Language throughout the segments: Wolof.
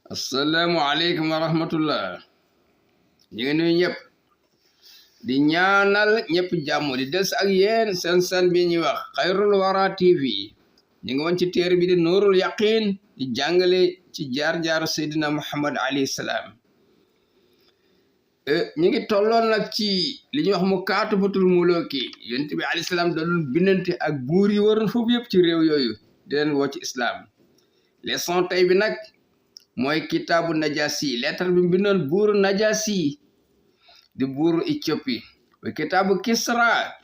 Assalamualaikum warahmatullah. ñu ngi nuyu ñëpp di ñaanal ñëpp jàmm di des ak yéen seen bi ñuy wax Xayrul Wara TV ñu ngi woon ci téere bi di Nuurul Yaqin di jàngale ci jaar-jaaru Seydina Muhammad alayhi salaam. ñu ngi tolloon nag ci li ñuy wax mu kaatabatul muluki yonent bi alayhi salaam da doon bindante ak buur yi waroon foofu yëpp ci réew yooyu di leen woo ci islam. leçon tey bi nag mooy kitaabu Najasi lettre bi mu bindoon buuru Najasi di buuru Éthiopie wa kitaabu Kisra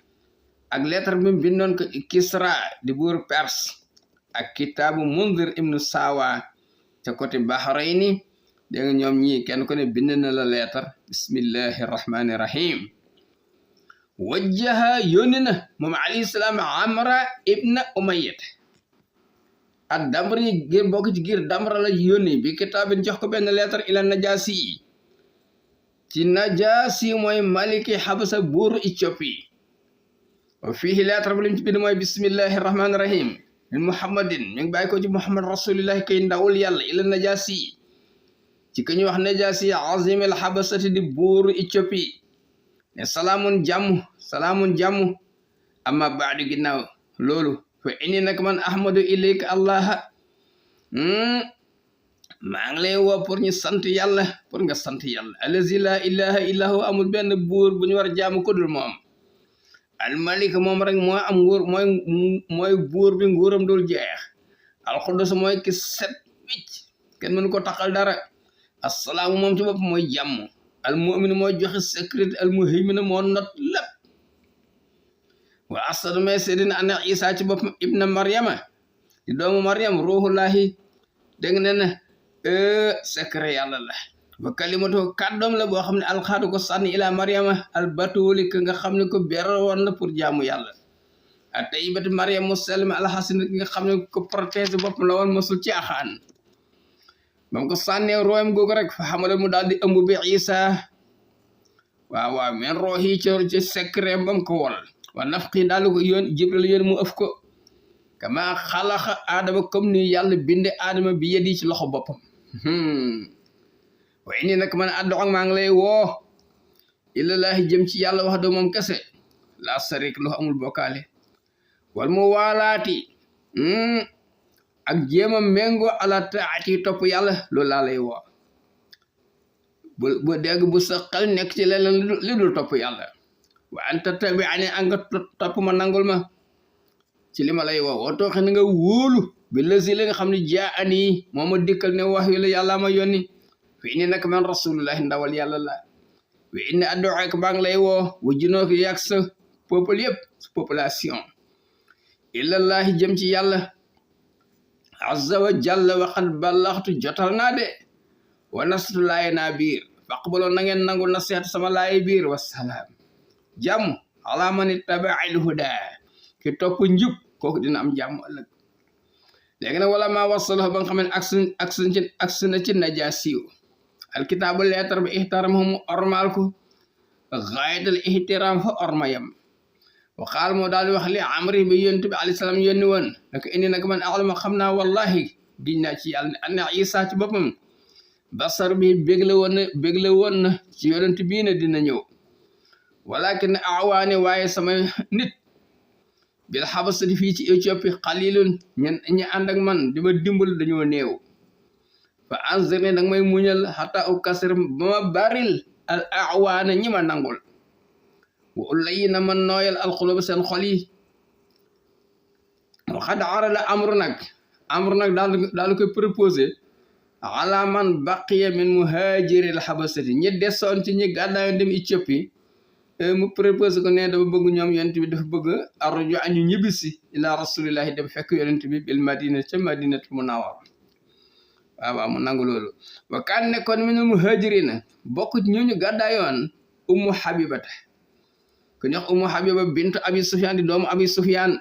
ak lettre bi mu bindoon ko Kisra di buuru Perse ak kitaabu Munzir ibnu Sawa ca côté Bahrayni dégg nga ñoom ñii kenn ku ne bind na la lettre bismillahi rahmani rahim wajjaha yónni na moom alayhi salaam Amra ibna Umayyad ak Damri ngir bokk ci giir Damra la yónni bi kitaabin jox ko benn lettre ila Najasi ci Najasi mooy maliki Habasa buuru Éthiopie wa fiihi lettre bi lim ci bind mooy bismillahi rahmani rahim min Muhammadin mi ngi bàyyi ko ci Muhammad rasulillahi kay ndawul yàlla ila Najasi ci ka ñuy wax Najasi azimil Habasati di buuru Éthiopie ne salaamun jàmm amma baadu ginnaaw loolu fa inni nag man ahmadu ilayka allah maa ngi lay woo pour ñu sant yàlla pour nga sant yàlla allazi la ilaha illa hu amul benn buur bu ñu war a jaamu ko dul moom almalik moom rek moo am nguur mooy buur bi nguuram dul jeex alxudus mooy ki set wicc kenn mënu ko taxal dara assalaamu moom ci bopp mooy jàmm almu'min mooy joxe sécurité almuhaymin moo not lépp wa asadu may seedina ana isa ci boppam ibna maryama di doomu maryam ruhullahi dégg nga ne secret yàlla la wa kalimatu kàddoom la boo xam ne alxaadu ko sànni ila maryama albatuli ka nga xam ne ko beral woon la pour jaamu yàlla a tayyibatu maryam mu selma alxasin ki nga xam ne ko protège boppam la woon mosul ci axaan bam ko sànnee rooyam googu rek fa xamale mu daal di ëmb bi isa waaw men roohi ci secret bam ko wol wa nafqi daal ko yoon jibril yoon mu ëf ko kama xalaqa aadama comme ni yàlla binde aadama bi yedi ci loxo boppam wa inni nag man addoxak maa ngi lay woo ilallahi jëm ci yàlla wax do moom kese la sarik lu amul bokkaale wal mu waalaati ak jéema méngoo ala taati topp yàlla loolu laa lay woo bu dégg bu sa xel nekk ci leneen li dul topp yàlla wa anta tabi'ani anga topp ma nangul ma ci li ma lay woo woo tooxe na nga wóolu bi lasi li nga xam ne jaa ani moo ma dikkal ne wax yu la yàlla ma yónni fi inni nag man rasulullahi ndawal yàlla la wa inni addu'aka baa ngi lay woo wu junoo ko yàgg sa peuple yëpp sa population ilallahi jëm ci yàlla azza wa jalla waxat ballaxtu jotal naa de wa nastu laaye naa biir faqbaloo na ngeen nangu nasihat sama laaye biir wasalaam jàmm ala man ittaba'al huda ki topp njub kooku dina am jàmm ëllëg léegi nag wala maa wasalo ba nga xam ne agsi na ci Najasi alkitaabu lettre bi ihtaram mu ormal ko gaayatal ihtiram fa ormayam waxaal moo daal di wax li amri bi yonent bi alayhi salaam yónni woon naka indi nag man alama xam naa wallahi giñ naa ci yàlla ne anna isa ci boppam basar bi bégle woon na ci yonent bii ne dina ñëw walakin awaane waaye sama nit bil xabasati fii ci Éthiopie xalilun ñi ànd ak man di ma dimbal dañoo néew fa anzir ne danga may muñal xata u kasir ba ma baril al awaane ñi ma nangul wa ulayi na man nooyal alxulub seen xol yi waxad arala amru nag daal koy proposé ala man baqiya min muhajiril xabasati ñi desoon ci ñi gàddaayoon dem Éthiopie mu proposé ko ne dama bëgg ñoom yonent bi dafa bëgg arju añu ñibbisi ila rasulillahi dem fekk yonent bi bil madina ca madinatul munawwara waaw mu nangu loolu wa kaan nekkoon minal muhajirina bokk ci ñu gàddaayoon ummu habibata ku ñox ummu habiba bintu abi sufyan di doomu abi sufyan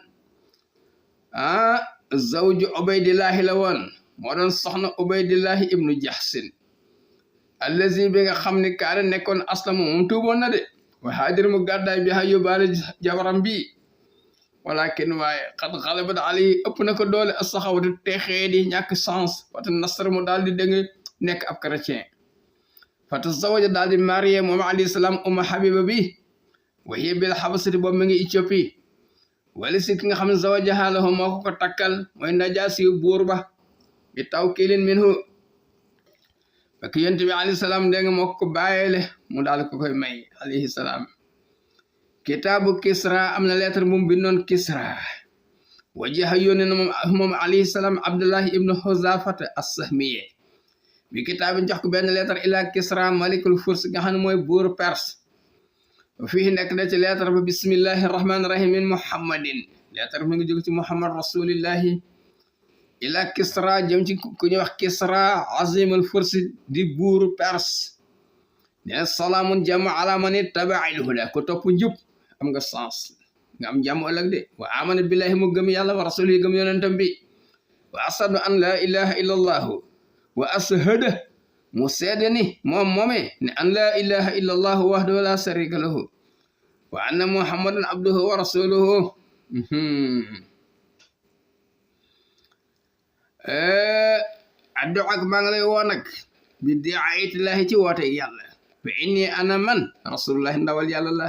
zawju ubaydillahi la woon moo doon soxna ubaydillahi ibnu jahsin allazi bi nga xam ne kaana nekkoon aslama moom tuuboon na de wa haajir mu gàddaay bi ha yóbbaale jabaram bi walakin waaye xad xalabat alayhi ëpp na ko doole asaxawatu texee di ñàkk sens wata nasar mu daal di dégg nekk ab chrétien fa tazawaja daal di marié moom alayhi salaam umma Habiba bi wa hiya bil habasati boobu mi ngi Éthiopie wala si ki nga xam ne zawajaha lahu moo ko takkal mooy Najaasi buur ba bi tawkiilin minhu fekk yonent bi alayhi salaam dégg nga moo ko bàyyele mu daal ko koy may alayhi salaam kitaabu Kisra am na lettre bu mu bindoon Kisra wajaha yónne na moom alayhi salaam Abdullahi ibnu Huzafata as-Sahmiye bi kitaabi jox ko benn lettre ila Kisra malikul Furs nga xam ne mooy buur Perse fii nekk na ci lettre ba bismillahi rahmaani rahim min Muhammadin lettre mi ngi jóg ci Muhammad rasulillahi ila Kisra jëm ci ku ñuy wax Kisra azimul Furs di buur Perse ne salaamun jàmm ala man ittaba'al huda ko topp njub am nga sens nga am jàmm ëllëg de wa amana billahi mu gëm yàlla wa rasulihi gëm yonentam bi wa ashhadu an la ilaha illa allah wa ashhadu mu seede ni moom moome ne an la ilaha illa allah wahdahu la sharika lahu wa anna muhammadan abduhu wa rasuluhu addu ak maa ngi lay woo nag bi di'aayatillahi ci woote yàlla fa inni ana man rasulullahi ndawal yàlla la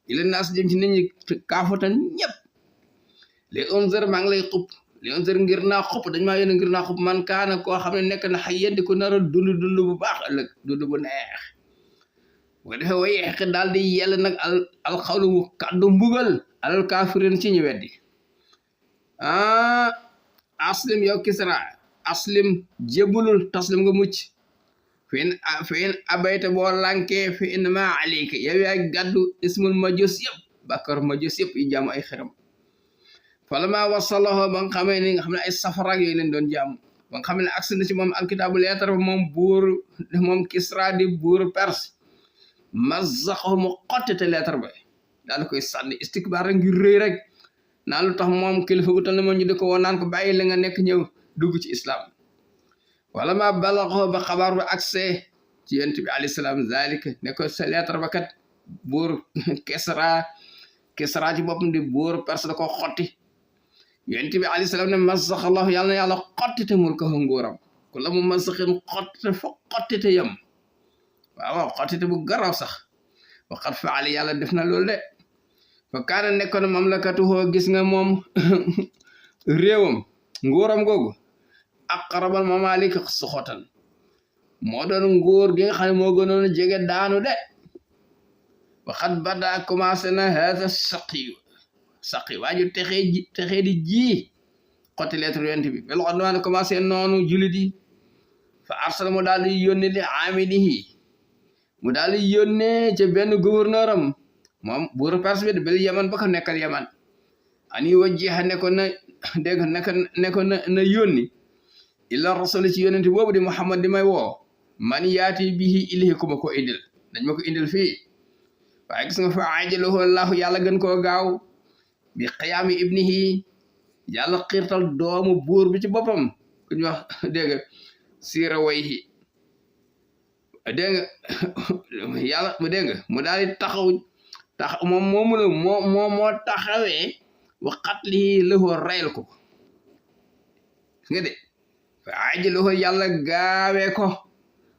ila naas jëm ci nit ñi kaafatan ñëpp li unzir maa ngi lay xupp li unzir ngir naa xupp dañ maa yónni ngir naa xupp man kaana koo xam ne nekk na xayyan di ko nar a dund bu baax ëllëg dund bu neex bu ko defee wa yeex daal di yell nag alxawlu mu kàddu mbugal alal kaafirin ci ñu weddi aslim yow Kisra aslim jébulul taslim nga mucc fi in abayta boo lankee fi in ma alayka yow yaay gàddu ismul majus yëpp bakkar majus yëpp yi jaamu ay xeram falama wasalahu ba nga xamee ni nga xam ne ay safaraak yooyu leen doon jaamu ba nga xam ne agsi na ci moom alkitaabu leetar ba moom Kisra di buur Perse mazzaqahu mu xottite leetar ba daal koy sànni istikbaar rek ngir rëy rek naa lu tax moom kilifa gu tal ne moom ñu di ko woon naan ko bàyyi la nga nekk ñëw dugg ci islam wala ma balaxoo ba xabaar ba accès ci yonent bi alayhi salaam zalika ne ko sa lettre ba kat buur Kisra ci boppam di buur Perse da ko xotti yonent bi alayhi salaam ne masaxallahu yàlla na yàlla xottite mulkahu nguuram ku la mu masaxin xottite fa xottite yam waaw xottite bu garaw sax waqat faali yàlla def na loolu de fa kaana nekkoon mamlakatuhu gis nga moom réewam nguuram googu aqrabal mamalik suxotan moo doon nguur gi nga xam ne moo gënoon a jege daanu de waxat bada commencé na hada saqi waaju texee di ji xotti lettre yonent bi ba loxo dama ne commencé noonu julit yi fa arsala mu daal di yónni li amilihi mu daal di yónnee ca benn gouverneur am moom buuru Perse bi bel yaman ba ko nekkal yaman ani wajjiha ne ko na dégg ne ko na yónni illa rasul ci yonent boobu di Muhammad di may woo man yaati bihi ilahi ku ma ko indil dañ ma ko indil fii waaye gis nga fa ajalahu allahu yàlla gën koo gaaw bi qiyaami ibnihi yàlla xiirtal doomu buur bi ci boppam ku ñu wax dégg siira wayhi dégg nga yàlla mu dégg nga mu daal di tax moom moomu la moo taxawee waxat lii lahu reyl ko nga de fa ajalahu yàlla gaawee ko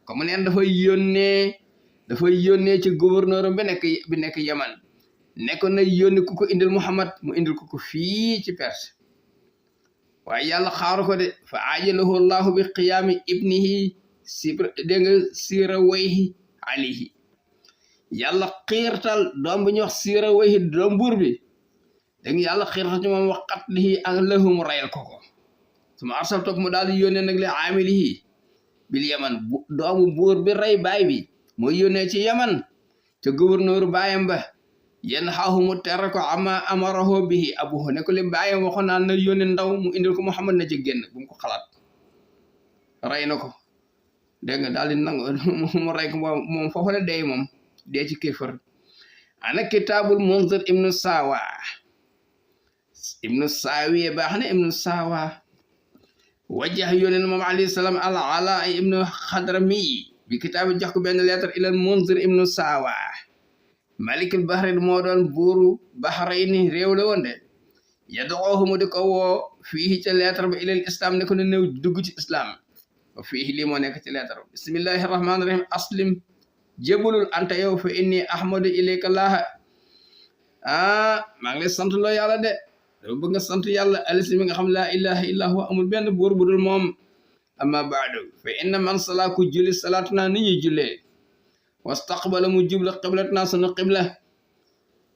comme neen dafay yónnee ci gouverneur bi nekk Yaman nekkoon na yónni ku ko indil Muhammad mu indil ko fii ci Perse waaye yàlla xaaru ko de fa ajalahu allahu bi qiyaami ibnihi dégg nga siira wayhi alayhi yàlla xiirtal doom bi ñuy wax siira wayhi doom buur bi dégg nga yàlla xiirtal ci moom waxat lihi ak lahum rayal ko suma arsal topp mu daal di yónnee nag li amilihi bil yaman doomu buur bi rey baay bi mooy yónnee ci yaman ca gouverneur baayam ba yenn xaahu mu tere ko ama amaraho bihi abuhu ne ko li baayam waxoon naan na yónnee ndaw mu indil ko Muhammad na ci génn bu mu ko xalaat rey na ko dégg nga daal di nangu mu rey ko moom foofu la dee moom dee ci kéefër ana kitaabul Munzir ibnu Saawi baax na ibnu Saawa wajjah yónnee moom alayhi salaam al Alaa ibnu Xadrami bi kitaabi jox ko benn lettre ilal Munzir ibnu Saawa malikul Bahrain moo doon buuru Bahrain réew la woon de yad'uuhu mu di ko woo fii ca lettre ba ilal islam ne ko ne néew dugg ci islam wa fiihi lii moo nekk ci leetar bismillahi rahmaani rahim aslim jébbalul anta yow fa inni ahmadu ilayka laaha maa ngi lay sant loo yàlla de dama bëgg nga sant yàlla alisi mi nga xam laa ilaha illa huwa amul benn buur bu dul moom amma baadu fa inna man sala ku julli salaatuna ni ñuy jullee wastaqbala mu jubla qiblatuna sunu qibla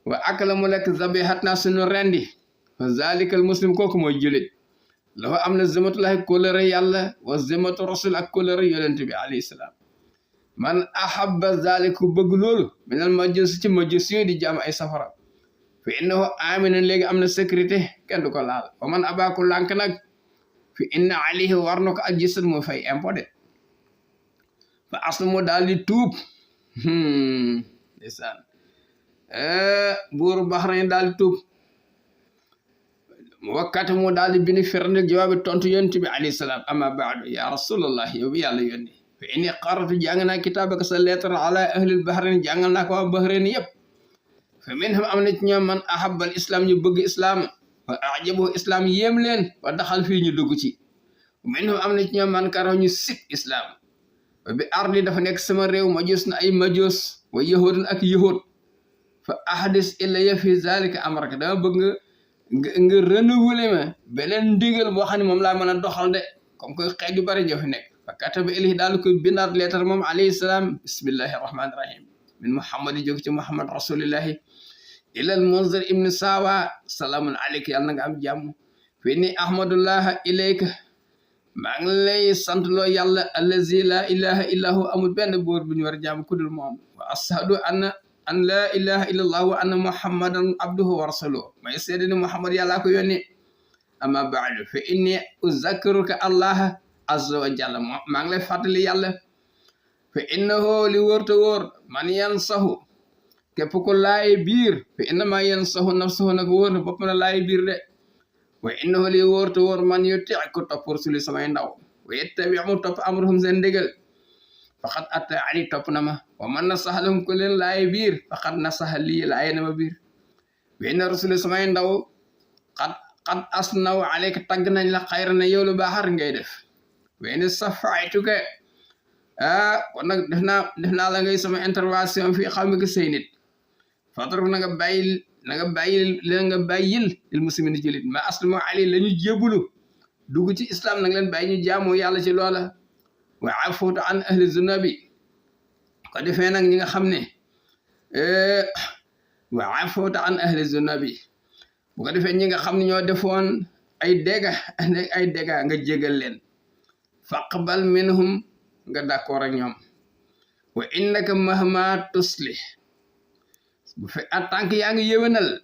wa akala mu lekk zabihatna sunu rendi fa zalikal muslim kooku mooy jullit lafa am na zimatulahi kóllëre yàlla wa zimatu rasul ak kóllëre yonent bi alayhi salaam man ahabba zalik ku bëgg loolu minal majus ci majus yooyu di jaam ay safara fa innahu amina léegi am na sécurité kenn du ko laal wa man abaaku lànk nag fi inna alayhi war na ko ak gisat moo fay impôt de fa aslu mu daal di tuub ndeysaan buuru Bahrain daal di tuub wakkati mu daal di bini firnde jawaabi tontu yonent bi alayhi salaam amma baadu ya rasulallah yow bi yàlla yónni fa inni qaratu jàng naa kitaabaka sa lettre ala ahlil Bahrain jàngal naa ko waa Bahrain yëpp fa minhum am na ci ñoom man ahabbal islam ñu bëgg islam wa ajabu islam yéem leen wa daxal fii ñu dugg ci minhum am na ci ñoom man karaw ñu sib islam wa bi ardi dafa nekk sama réew majus na ay majus wa yahudun ak yahud fa ahdis ilayya fi zalika amraka dama bëgg nga renouveler ma beneen ndigal boo xam ne moom laa mën a doxal de comme que xeet yu bari ñoo fi nekk fa kataba ilayhi daal koy bindaat lettre moom alayhi salaam bismillahi rahmani rahim min muhammad jóg ci muhammad rasulillahi ilal munzir ibn sawa salaamun aleyka yàlla na nga am jàmm fi ni ahmadullah ilayka maa ngi lay sant loo yàlla allazi la ilaha illa hu amul benn buur bu ñu war a jàmm ku dul moom wa ashhadu an la ilaha illa allah wa anna muhammadan abduhu wa rasuluhu may seede ni muhammad yàllaa ko yónni amma baadu fa inni uzakkiruka allah azza wa jalla maa ngi lay fàttali yàlla fa innahu li wóor te wóor man yansahu képp ko laay biir fa innama yansahu nafsahu nag wóor na bopp na laay biir de wa innahu li wóor te wóor man yuti ko topp rasuli samay ndaw wa yettabi mu topp amruhum seen ndigal faqad atta ali topp na ma wa man nasaha lahum ko leen laay biir faqad nasaha lii laay na ma biir wa inna rasuli samay ndaw qad asnaw alayka tagg nañ la xayra na yow lu baaxar ngay def wa in safaytuka kon nag def naa la ngay sama intervention fii xaw mi ko say nit fatruf na nga bàyyil lil muslimin julit ma aslamo ali la ñu jébulu dugg ci islam nag leen bàyyi ñu jaamoo yàlla ci loola wa afuutu an ahli zunubi ko defee nag ñi nga xam ne wa afuutu an ahli zunubi bu ko defee ñi nga xam ne ñoo defoon ay dégâts nga jégal leen faqbal minhum nga d'accord ak ñoom wa innaka mahma tuslih bu fe en tant que yaa ngi yéwénal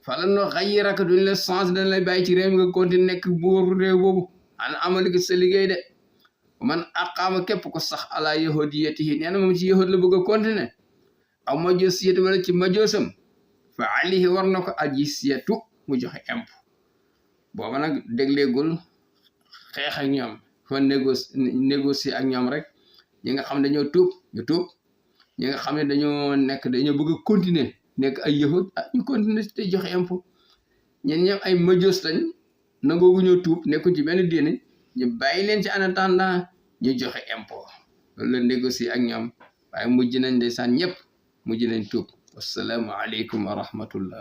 fala no xayyiraka duñ la change dañ lay bàyyi ci réew mi nga continue nekk buur réew boobu ana amaliki sa liggéey de man aqaama képp ko sax ala yahudiyatihi nee na moom ci yahud la bëgg a continuer aw majusiyati wala ci majosam fa alayhi war na ko ajisiyatu mu joxe impôt booba nag dégleegul xeex ak ñoom fa négocier ak ñoom rek ñi nga xam ne dañoo tuub ñu tuub ñi nga xam ne dañoo bëgg a continuer nekk ay yahud ñu continuer te joxe impôt ñen ñoom ay majus lañ nangoogu ñoo tuub nekkuñ ci benn diine ñu bàyyi leen ci en attendant ñu joxe impôt loolu la négocier ak ñoom waaye mujj nañ ndeysaan ñëpp mujj nañ tuub wassalaamu aleykum wa rahmatullah